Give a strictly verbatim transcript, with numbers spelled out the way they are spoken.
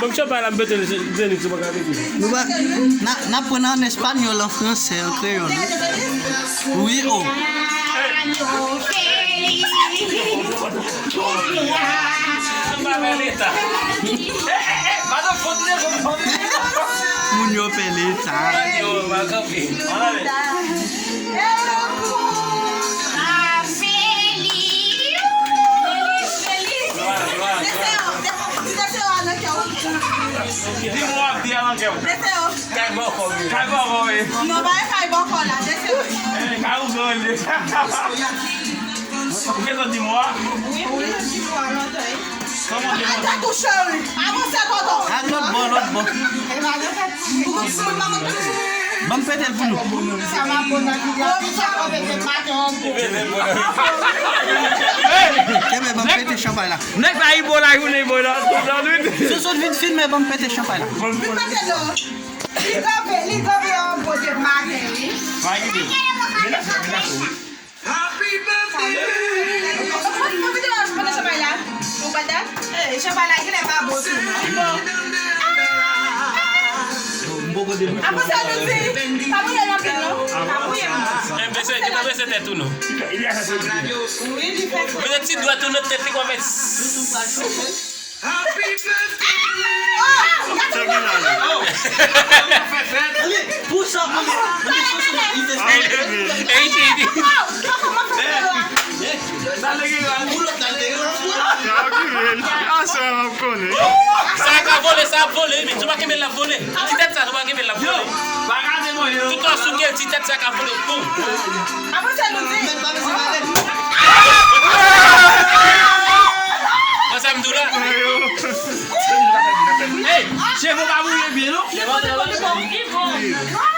Bon, m chapay la, m pete l, Zenith, ou pa ka pete. Nou va, n a, n ap pran an espanyòl, an fransè, an kreyòl, wi. Wi, o. Moun yo pè leta. Glwa, glwa, glwa. Di m w ap di a nan kè w. Kay bòkò, wi. Kay bòkò, wi. Non, pa e kay bòkò la, dese. Kay ou gande. Ou gen tan di m w a? Wi, wi, di m w a lontan, wi. Kòman di m w a? Tèt ou cheri. Avanse, tonton. Ak lòt bò, lòt bò. Ban m pete l pou nou. Kenbe, ban m pete chanpay la. Nèg sa Ibo la, jounen Ibo la, tout la nwit. Si w sot vin filme, ban m pete chanpay la. Li kanpe, li kanpe yon kote maten, wi. Ou pa tande chanpay la? Ou pa tande? Eh, chanpay la genlè pa bon tou, non. Li bon. Apre sa, nou di, pa mouye l anpil, non. Pa mouye l, non. Eh, mesye, ki pa bese tèt ou, non? Wi, li fè sa. Mete ti dwèt ou nan tèt li, kòmè. Sa ka vole, sa ap vole, men tou pa kenbe l ap vole. Ti tèt sa, tou pa kenbe l ap vole. Tout an souke, ti tèt sa ka vole. Boum. Avanse, nou di. Mwen sa m di w la. Hey, cheve w pa mouye byen, non? Li bon, li bon, li bon.